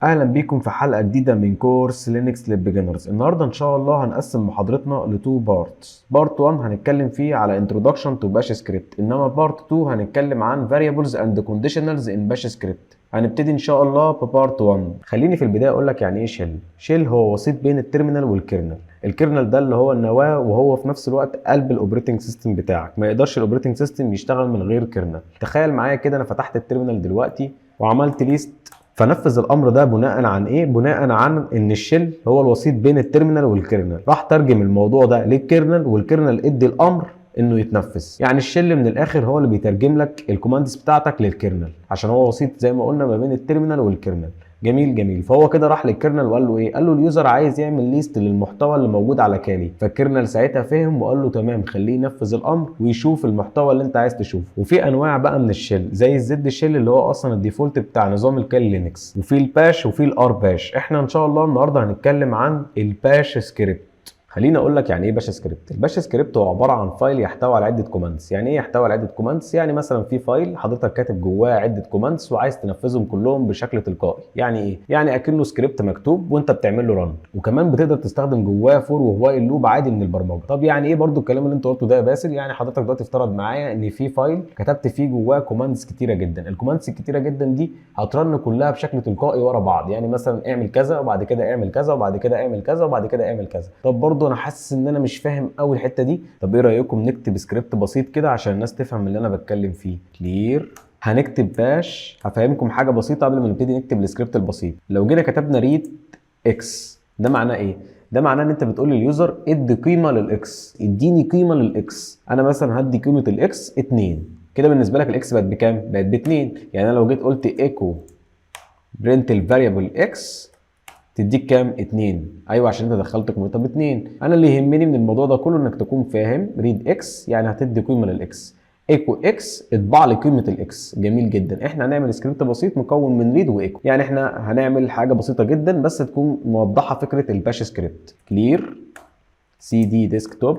اهلا بيكم في حلقة جديدة من كورس Linux لل beginners. النهارده ان شاء الله هنقسم محاضرتنا ل two parts. part 1 هنتكلم فيه على introduction to bash script، انما part 2 هنتكلم عن variables and conditionals in bash script. هنبتدي ان شاء الله ب part 1. خليني في البداية اقول لك يعني ايه shell. shell هو وسيط بين ال terminal وال kernel. ال kernel ده اللي هو النواة، وهو في نفس الوقت قلب ال operating system بتاعك. ما يقدرش ال operating system يشتغل من غير kernel. تخيل معايا كده، انا فتحت ال terminal دلوقتي وعملت list، فنفذ الامر ده بناء عن ايه؟ بناء عن ان ال shell هو الوسيط بين ال terminal وال kernel. راح ترجم الموضوع ده لل kernel، وال kernel ادي الامر انه يتنفذ. يعني ال shell من الاخر هو اللي بيترجم لك ال commands بتاعتك لل kernel، عشان هو وسيط زي ما قلنا ما بين ال terminal وال kernel. جميل جميل. فهو كده راح لل kernel وقال له ايه؟ قال له ال user عايز يعمل list للمحتوى اللي موجود على Kali. فال kernel ساعتها فهم وقال له تمام، خليه ينفذ الامر ويشوف المحتوى اللي انت عايز تشوفه. وفي انواع بقى من ال shell، زي ال Z shell اللي هو اصلا ال default بتاع نظام ال Kali Linux، وفي ال bash وفي ال rbash. احنا ان شاء الله النهارده هنتكلم عن ال bash script. خليني اقول لك يعني ايه bash script. ال bash script هو عبارة عن file يحتوي على عده commands. يعني ايه يحتوي على عده commands؟ يعني مثلا في file حضرتك كاتب جواه عده commands وعايز تنفذهم كلهم بشكل تلقائي. يعني ايه؟ يعني اكنه سكريبت مكتوب وانت بتعمل له run، وكمان بتقدر تستخدم جواه for و while loop عادي من البرمجه. طب يعني ايه برضو الكلام اللي انت قلته ده يا باسل؟ يعني حضرتك دلوقتي افترض معايا ان في file كتبت فيه جواه commands كتيرة جدا. ال commands الكتيرة جدا دي هت run كلها بشكل تلقائي ورا بعض. يعني مثلا اعمل كذا، وبعد كده اعمل كذا، وبعد كده اعمل كذا، وبعد كده اعمل كذا. طب برضو انا حاسس ان انا مش فاهم قوي الحتة دي. طب ايه رايكم نكتب سكريبت بسيط كده عشان الناس تفهم اللي انا بتكلم فيه؟ clear، هنكتب bash. هفهمكم حاجة بسيطة قبل ما نبتدي نكتب السكريبت البسيط. لو جينا كتبنا read x، ده معناه ايه؟ ده معناه ان انت بتقول لل user ادي قيمة لل x، اديني قيمة لل x. انا مثلا هدي قيمة ال x 2. كده بالنسبة لك ال x بقت بكام؟ بقت ب 2. يعني انا لو جيت قلت echo print ال variable x، تديك كام؟ 2. ايوه، عشان انت دخلت قيمتها ب 2. انا اللي يهمني من الموضوع ده كله انك تكون فاهم read x يعني هتدي قيمة لل x، echo x اطبع لي قيمة ال x. جميل جدا. احنا هنعمل سكريبت بسيط مكون من read و echo. يعني احنا هنعمل حاجة بسيطة جدا بس تكون موضحة فكرة ال bash script. clear، cd desktop،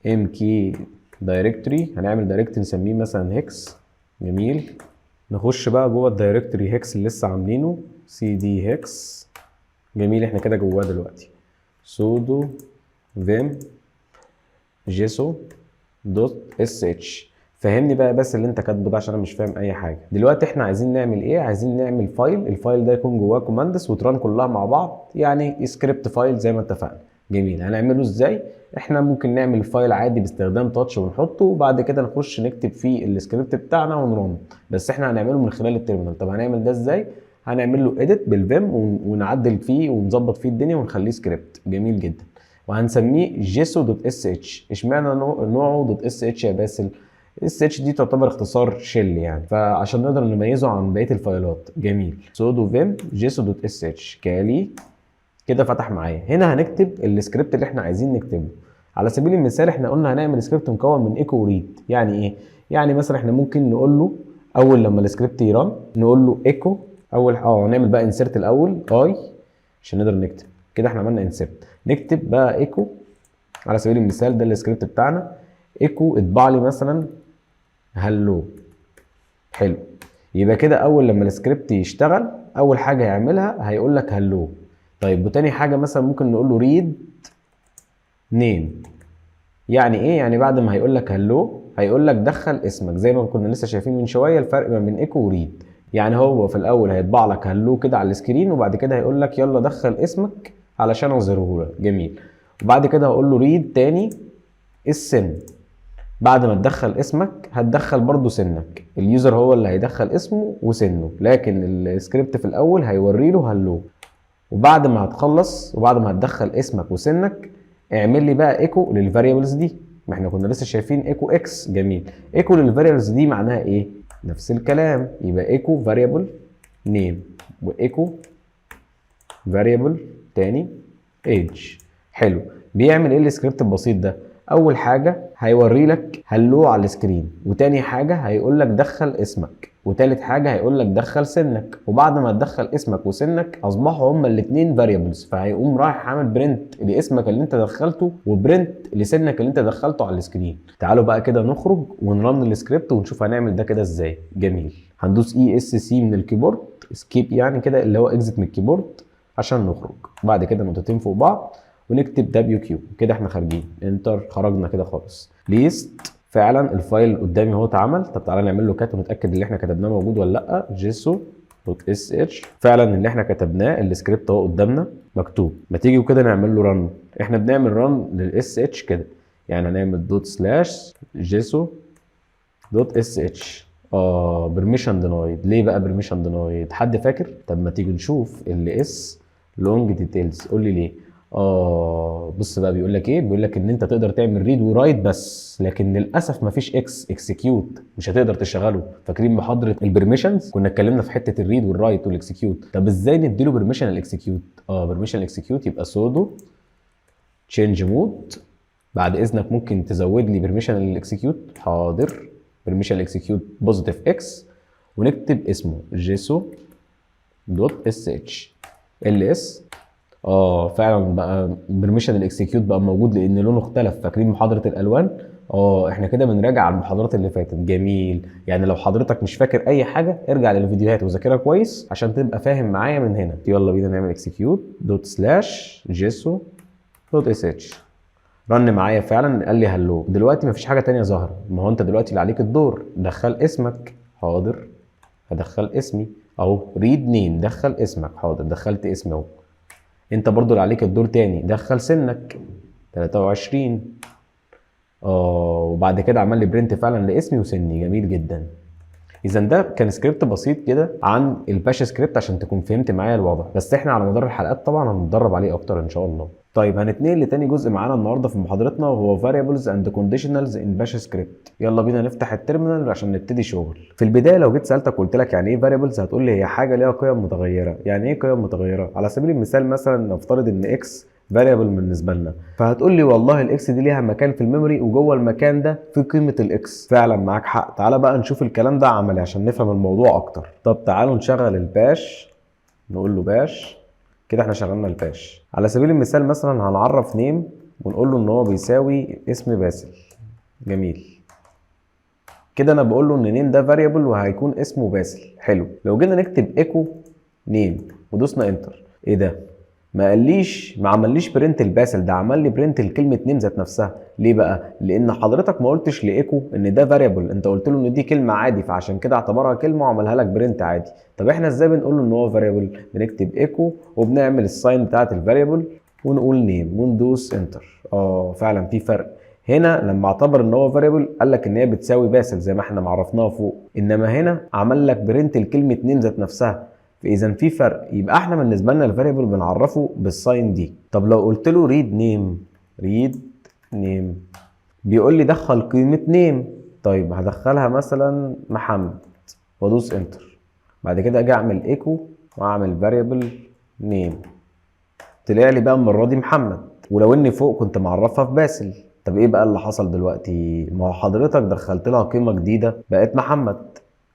mk directory. هنعمل directory نسميه مثلا hex. جميل. نخش بقى جوه ال directory hex اللي لسه عاملينه، cd hex. جميل، احنا كده جواه دلوقتي. sudo vim gesso.sh. فهمني بقى بس اللي انت كاتبه ده عشان انا مش فاهم اي حاجة دلوقتي. احنا عايزين نعمل ايه؟ عايزين نعمل file، ال file ده يكون جواه commands وت run كلها مع بعض، يعني script file زي ما اتفقنا. جميل. هنعمله ازاي؟ احنا ممكن نعمل file عادي باستخدام touch ونحطه، وبعد كده نخش نكتب فيه السكريبت بتاعنا ون run، بس احنا هنعمله من خلال ال terminal. طب هنعمل ده ازاي؟ هنعمل له edit بال vim ونعدل فيه ونظبط فيه الدنيا ونخليه سكريبت. جميل جدا. وهنسميه gesso.sh. اشمعنى نوعه .sh يا باسل؟ sh دي تعتبر اختصار shell يعني، فعشان نقدر نميزه عن بقية الفايلات. جميل. sudo vim gesso.sh kali. كده فتح معايا. هنا هنكتب السكريبت اللي احنا عايزين نكتبه. على سبيل المثال احنا قلنا هنعمل سكريبت مكون من echo و read. يعني ايه؟ يعني مثلا احنا ممكن نقول له اول لما ال script ي run نقول له echo اول نعمل بقى insert الاول i عشان نقدر نكتب. كده احنا عملنا insert. نكتب بقى echo. على سبيل المثال ده السكريبت بتاعنا، echo اطبع لي مثلا hello. حلو. يبقى كده اول لما السكريبت يشتغل اول حاجة هيعملها هيقول لك hello. طيب، وتاني حاجة مثلا ممكن نقول له read name. يعني ايه؟ يعني بعد ما هيقول لك hello هيقول لك دخل اسمك، زي ما كنا لسه شايفين من شوية الفرق ما بين echo و read. يعني هو في الاول هيطبع لك hello كده على ال screen، وبعد كده هيقول لك يلا دخل اسمك علشان اظهره لك. جميل. وبعد كده هقول له read تاني السن. بعد ما تدخل اسمك هتدخل برضو سنك. ال user هو اللي هيدخل اسمه وسنه، لكن السكريبت في الاول هيوري له hello. وبعد ما هتخلص وبعد ما هتدخل اسمك وسنك، اعمل لي بقى echo لل variables دي. ما احنا كنا لسه شايفين echo x. جميل. echo لل variables دي معناها ايه؟ نفس الكلام، يبقى echo variable name و echo variable تاني age. حلو. بيعمل ايه السكريبت البسيط ده؟ اول حاجة هيوري لك hello على ال screen، وتاني حاجة هيقول لك دخل اسمك، وتالت حاجة هيقول لك دخل سنك. وبعد ما تدخل اسمك وسنك اصبحوا هما الاثنين variables، فهيقوم رايح عامل print لاسمك اللي انت دخلته و print لسنك اللي انت دخلته على ال screen. تعالوا بقى كده نخرج ون run ال script ونشوف هنعمل ده كده ازاي. جميل. هندوس ESC من ال keyboard escape يعني كده اللي هو exit من ال keyboard عشان نخرج. بعد كده نقطتين فوق بعض ونكتب WQ، كده احنا خارجين، enter، خرجنا كده خالص. list، فعلا ال file قدامي اهو اتعمل. طب تعالى نعمل له cat ونتاكد اللي احنا كتبناه موجود ولا لا. gesso.sh، فعلا اللي احنا كتبناه السكريبت اهو قدامنا مكتوب. ما تيجي وكده نعمل له run. احنا بنعمل run لل sh كده، يعني هنعمل ./gesso.sh. Permission denied. ليه بقى permission denied؟ حد فاكر؟ طب ما تيجي نشوف ls long details، قول لي ليه. بص بقى، بيقول لك ايه؟ بيقول لك ان انت تقدر تعمل read و write بس، لكن للاسف مفيش x execute، مش هتقدر تشغله. فاكرين محاضرة ال permissions؟ كنا اتكلمنا في حتة ال read وال write وال execute. طب ازاي نديله permission ال execute؟ Permission ال execute يبقى sudo change mode. بعد اذنك ممكن تزود لي permission ال execute؟ حاضر. permission ال execute positive x ونكتب اسمه gesso.sh ls. فعلا بقى permission ال execute بقى موجود لان لونه اختلف. فاكرين محاضرة الالوان؟ احنا كده بنراجع على المحاضرات اللي فاتت. جميل. يعني لو حضرتك مش فاكر اي حاجة ارجع للفيديوهات وذاكرها كويس عشان تبقى فاهم معايا من هنا. يلا بينا نعمل execute ./gesso.sh. run معايا، فعلا قال لي hello. دلوقتي مفيش حاجة تانية ظاهره. ما هو انت دلوقتي اللي عليك الدور، دخل اسمك. حاضر، هدخل اسمي اهو. read name، دخل اسمك. حاضر، دخلت اسمي اهو. انت برضو اللي عليك الدور تاني، دخل سنك 23. وبعد كده عمل لي print فعلا لاسمي وسني. جميل جدا. اذا ده كان سكريبت بسيط كده عن ال bash script عشان تكون فهمت معايا الوضع، بس احنا على مدار الحلقات طبعا هنتدرب عليه اكتر ان شاء الله. طيب، هنتنقل لتاني جزء معانا النهارده في محاضرتنا وهو variables and conditionals in bash script. يلا بينا نفتح ال terminal عشان نبتدي شغل. في البداية لو جيت سالتك وقلت لك يعني ايه variables، هتقول لي هي حاجة ليها قيم متغيرة. يعني ايه قيم متغيرة؟ على سبيل المثال مثلا نفترض ان x variable بالنسبة لنا، فهتقول لي والله ال x دي ليها مكان في ال memory وجوه المكان ده في قيمة ال x. فعلا معاك حق. تعالى بقى نشوف الكلام ده عملي عشان نفهم الموضوع اكتر. طب تعالوا نشغل ال bash، نقول له bash كده، احنا شغلنا ال bash. على سبيل المثال مثلا هنعرف name ونقول له ان هو بيساوي اسم باسل. جميل كده، انا بقول له ان name ده variable وهيكون اسمه باسل. حلو. لو جينا نكتب echo name ودوسنا enter، ايه ده؟ ما قاليش، ما عمليش print الباسل، ده عمل لي print لكلمة name ذات نفسها. ليه بقى؟ لان حضرتك ما قلتش ل echo ان ده variable، انت قلت له ان دي كلمة عادي، فعشان كده اعتبرها كلمة وعملها لك print عادي. طب احنا ازاي بنقول له ان هو variable؟ بنكتب echo وبنعمل ال sign بتاعت ال variable ونقول name وندوس enter. فعلا في فرق. هنا لما اعتبر ان هو variable قال لك ان هي بتساوي باسل زي ما احنا معرفناها فوق، انما هنا عمل لك print لكلمة name ذات نفسها. فاذا في فرق. يبقى احنا بالنسبة لنا ال variable بنعرفه بال sign دي. طب لو قلت له read name، read name بيقول لي دخل قيمة name. طيب هدخلها مثلا محمد وادوس enter. بعد كده اجي اعمل echo واعمل variable name، طلع لي بقى المرة دي محمد، ولو اني فوق كنت معرفها في باسل. طب ايه بقى اللي حصل دلوقتي؟ ما هو حضرتك دخلت لها قيمة جديدة بقت محمد،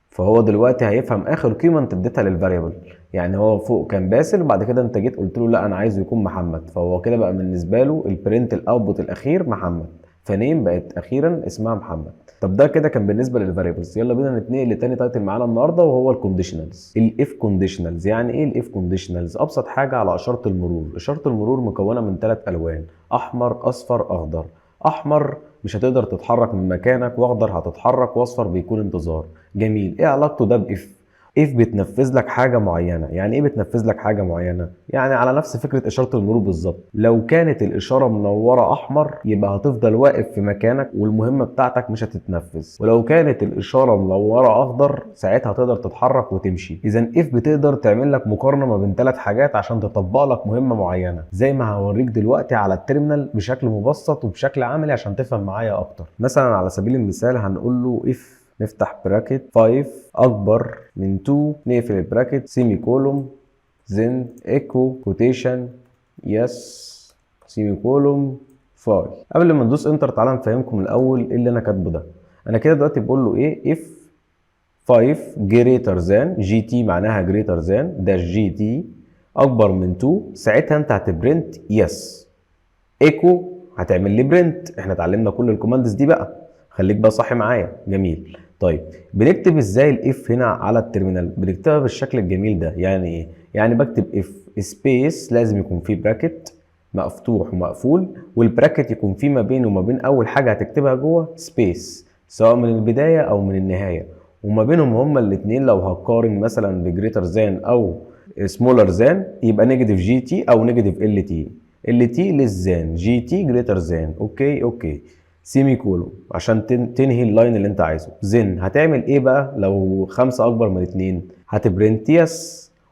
فهو دلوقتي هيفهم اخر قيمة انت اديتها لل variable. يعني هو فوق كان باسل وبعد كده انت جيت قلت له لا انا عايزه يكون محمد، فهو كده بقى بالنسبة له ال print ال output الاخير محمد، ف name بقت اخيرا اسمها محمد. طب ده كده كان بالنسبة لل variables. يلا بينا نتنقل لتاني title معانا النهارده وهو ال conditionals، ال if conditionals. يعني ايه ال if conditionals؟ ابسط حاجة على اشارة المرور. اشارة المرور مكونة من 3 الوان، احمر، اصفر، اخضر. احمر مش هتقدر تتحرك من مكانك، واخضر هتتحرك، واصفر بيكون انتظار. جميل. ايه علاقته ده ب if؟ if بتنفذ لك حاجة معينه. يعني ايه بتنفذ لك حاجة معينة؟ يعني على نفس فكرة اشارة المرور بالظبط. لو كانت الاشارة منورة احمر يبقى هتفضل واقف في مكانك والمهمه بتاعتك مش هتتنفذ، ولو كانت الاشارة منورة اخضر ساعتها هتقدر تتحرك وتمشي. اذا if بتقدر تعمل لك مقارنة ما بين 3 حاجات عشان تطبق لك مهمة معينه، زي ما هوريك دلوقتي على ال terminal بشكل مبسط وبشكل عملي عشان تفهم معايا اكتر. مثلا على سبيل المثال هنقول له if نفتح bracket 5 اكبر من 2، نقفل ال bracket، semicolon، then echo quotation yes semicolon fi. قبل ما ندوس enter تعالى نفهمكم الاول ايه اللي انا كاتبه ده. انا كده دلوقتي بقول له ايه؟ if 5 greater than GT، معناها greater than dash GT اكبر من 2، ساعتها انت هت print yes، echo هتعمل لي print. احنا اتعلمنا كل ال commands دي بقى، خليك بقى صاحي معايا. جميل. طيب بنكتب ازاي ال if هنا على ال terminal؟ بنكتبها بالشكل الجميل ده. يعني ايه؟ يعني بكتب if space، لازم يكون فيه bracket مفتوح ومقفول، وال bracket يكون فيه ما بينه وما بين اول حاجة هتكتبها جوه space، سواء من البداية او من النهايه، وما بينهم هما الاثنين لو هقارن مثلا ب greater than او smaller than يبقى negative GT او negative LT. LT less than، GT greater than. okay okay، semicolon عشان تنهي ال line اللي انت عايزه. then هتعمل ايه بقى لو 5 اكبر من 2؟ هت print yes،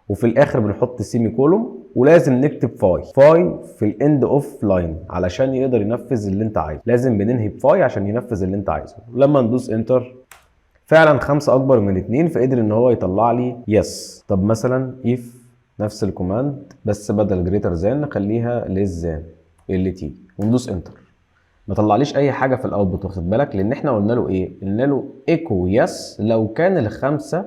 وفي الاخر بنحط semicolon، ولازم نكتب fi fi في ال end of line علشان يقدر ينفذ اللي انت عايزه. لازم بننهي ب fi عشان ينفذ اللي انت عايزه. لما ندوس enter، فعلا 5 اكبر من 2، فقدر ان هو يطلع لي yes. طب مثلا if نفس ال command بس بدل greater than نخليها less than LT وندوس enter، ما طلعليش اي حاجة في ال output، واخد بالك؟ لان احنا قلنا له ايه؟ قلنا له echo yes لو كان الخمسة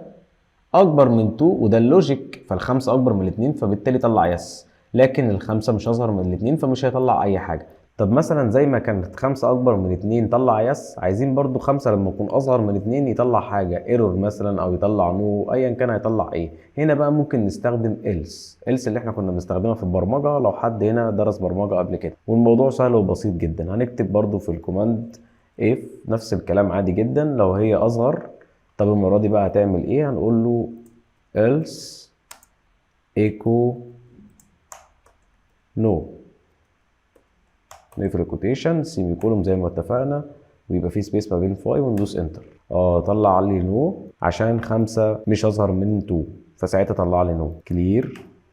اكبر من 2، وده ال logic، فالخمسه اكبر من الاثنين فبالتالي طلع yes، لكن الخمسة مش اصغر من الاثنين فمش هيطلع اي حاجه. طب مثلا زي ما كانت 5 اكبر من 2 طلع yes، عايزين برضو 5 لما يكون اصغر من 2 يطلع حاجه، error مثلا او يطلع no، ايا كان هيطلع ايه. هنا بقى ممكن نستخدم else، else اللي احنا كنا بنستخدمها في البرمجة لو حد هنا درس برمجة قبل كده. والموضوع سهل وبسيط جدا. هنكتب برضو في ال command if نفس الكلام عادي جدا، لو هي اصغر. طب المرة دي بقى هتعمل ايه؟ هنقول له else echo no، نقفل ال quotation، semicolon زي ما اتفقنا، ويبقى في space ما بين fi، وندوس enter. طلع لي no عشان 5 مش اصغر من 2، فساعتها طلع لي no. clear.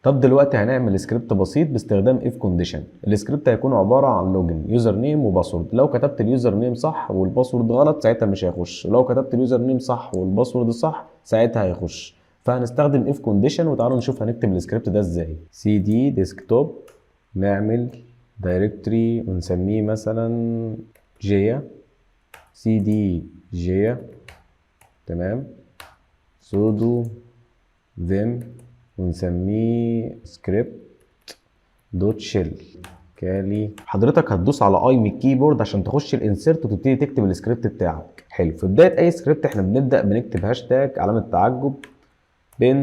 طب دلوقتي هنعمل سكريبت بسيط باستخدام if condition. ال script هيكون عبارة عن login، username و password. لو كتبت ال username صح وال password غلط ساعتها مش هيخش، لو كتبت ال username صح وال password صح ساعتها هيخش. فهنستخدم if condition، وتعالوا نشوف هنكتب السكريبت ده ازاي. cd desktop، نعمل directory ونسميه مثلا جيا، cd جيا، تمام، sudo vim ونسميه script.shell kali. حضرتك هتدوس على I من ال keyboard عشان تخش ال insert وتبتدي تكتب السكريبت بتاعك. حلو، في بداية اي سكريبت احنا بنبدا بنكتب هاشتاج علامة تعجب bin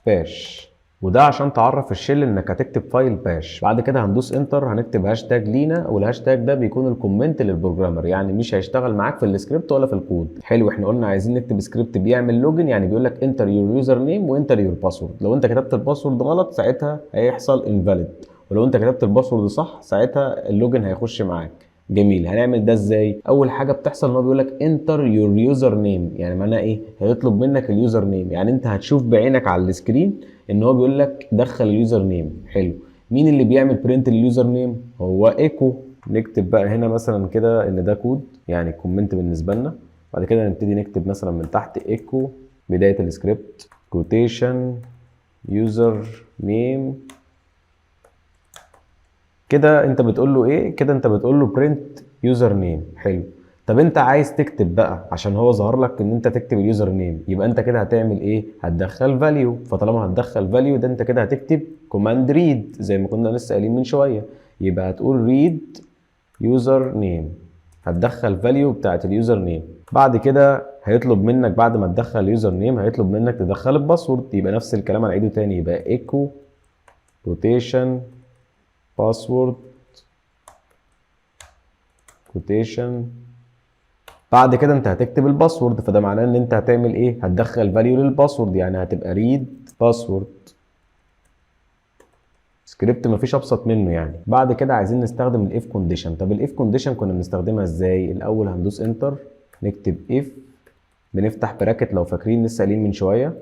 bash، وده عشان تعرف ال shell انك هتكتب file bash. بعد كده هندوس enter، هنكتب هاشتاج لينا، والهاشتاج ده بيكون ال comment لل programmer، يعني مش هيشتغل معاك في السكريبت ولا في الكود. حلو، احنا قلنا عايزين نكتب سكريبت بيعمل login، يعني بيقول لك enter your username و enter your password. لو انت كتبت ال password غلط ساعتها هيحصل invalid، ولو انت كتبت ال password صح ساعتها ال login هيخش معاك. جميل، هنعمل ده ازاي؟ اول حاجة بتحصل ان هو بيقول لك enter your username، يعني معناها ايه؟ هيطلب منك ال username، يعني انت هتشوف بعينك على ال screen ان هو بيقول لك دخل ال username. حلو، مين اللي بيعمل print لل username؟ هو echo. نكتب بقى هنا مثلا كده ان ده كود، يعني comment بالنسبة لنا. بعد كده نبتدي نكتب مثلا من تحت echo بداية ال script quotation username. كده انت بتقول له ايه؟ كده انت بتقول له print username. حلو، طب انت عايز تكتب بقى، عشان هو ظهر لك ان انت تكتب ال username، يبقى انت كده هتعمل ايه؟ هتدخل value. فطالما هتدخل value ده انت كده هتكتب command read زي ما كنا لسه قايلين من شويه، يبقى هتقول read username، هتدخل value بتاعت ال username. بعد كده هيطلب منك، بعد ما تدخل username هيطلب منك تدخل ال password، يبقى نفس الكلام هنعيده تاني، يبقى echo quotation password quotation. بعد كده انت هتكتب ال password، فده معناه ان انت هتعمل ايه؟ هتدخل value لل password، يعني هتبقى read password. script مفيش ابسط منه يعني. بعد كده عايزين نستخدم ال if condition. طب ال if condition كنا بنستخدمها ازاي؟ الاول هندوس enter، نكتب if، بنفتح bracket لو فاكرين لسه قايلين من شويه،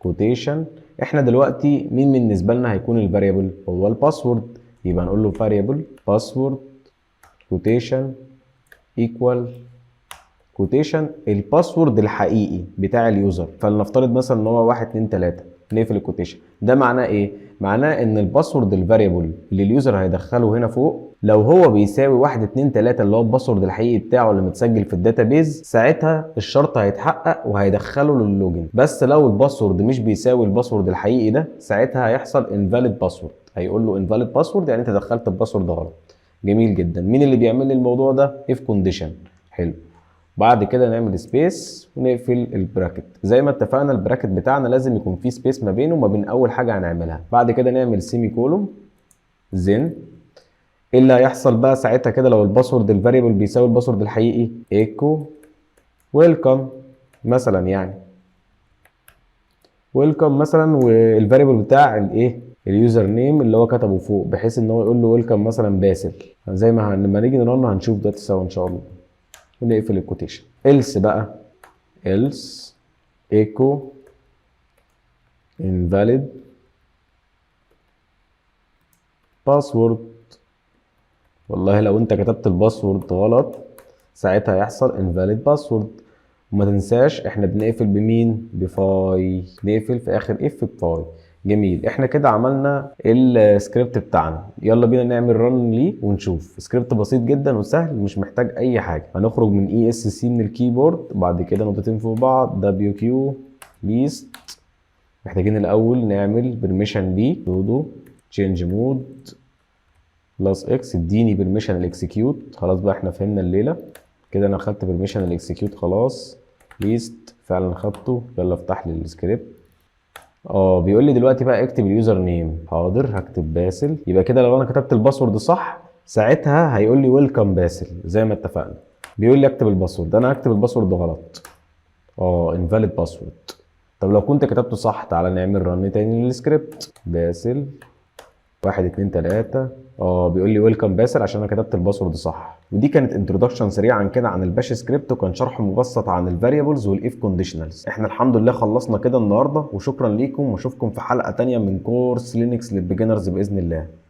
quotation. احنا دلوقتي مين بالنسبة لنا هيكون ال variable؟ هو ال password، يبقى نقول له variable password quotation equal quotation ال password الحقيقي بتاع ال user، فلنفترض مثلا ان هو 1 2 3، نقفل ال quotation. ده معناه ايه؟ معناه ان ال password ال variable اللي ال user هيدخله هنا فوق لو هو بيساوي 1 2 3 اللي هو ال password الحقيقي بتاعه اللي متسجل في ال database، ساعتها الشرط هيتحقق وهيدخله لل login. بس لو ال password مش بيساوي ال password الحقيقي ده ساعتها هيحصل invalid password، هيقول له invalid password، يعني انت دخلت ال password غلط. جميل جدا. مين اللي بيعمل لي الموضوع ده؟ if condition. حلو. بعد كده نعمل space ونقفل ال bracket. زي ما اتفقنا ال bracket بتاعنا لازم يكون فيه space ما بينه وما بين اول حاجة هنعملها. بعد كده نعمل semicolon. then ايه اللي هيحصل بقى ساعتها كده لو ال password ال variable بيساوي ال password الحقيقي؟ echo welcome مثلا، يعني welcome مثلا، وال variable بتاع الايه؟ ال username اللي هو كتبه فوق، بحيث ان هو يقول له welcome مثلا باسل. زي ما لما نيجي ن run هنشوف دلوقتي سوا ان شاء الله. ونقفل ال quotation. else بقى، else echo invalid password. والله لو انت كتبت ال password غلط ساعتها هيحصل invalid password. وما تنساش احنا بنقفل بمين؟ ب fi. نقفل في اخر if ب fi. جميل، احنا كده عملنا السكريبت بتاعنا. يلا بينا نعمل run ليه ونشوف. سكريبت بسيط جدا وسهل، مش محتاج اي حاجه. هنخرج من ESC من ال keyboard، بعد كده نقطتين فوق بعض، WQ list. محتاجين الاول نعمل permission ليه، sudo change mode plus x، اديني permission ال execute. خلاص بقى احنا فهمنا الليلة كده، انا خدت permission ال execute خلاص. list فعلا خدته. يلا افتح لي السكريبت. بيقول لي دلوقتي بقى اكتب ال username. حاضر، هكتب باسل. يبقى كده لو انا كتبت ال password صح ساعتها هيقول لي welcome باسل زي ما اتفقنا. بيقول لي اكتب ال password، انا هكتب ال password غلط. Invalid password. طب لو كنت كتبته صح؟ تعالى نعمل run تاني للسكريبت. باسل 1 2 3. بيقول لي welcome باسل عشان انا كتبت ال password صح. ودي كانت introduction سريعا كده عن ال bash script، وكان شرح مبسط عن ال variables وال if conditionals. احنا الحمد لله خلصنا كده النهارده، وشكرا ليكم، واشوفكم في حلقة تانية من كورس Linux لل beginners باذن الله.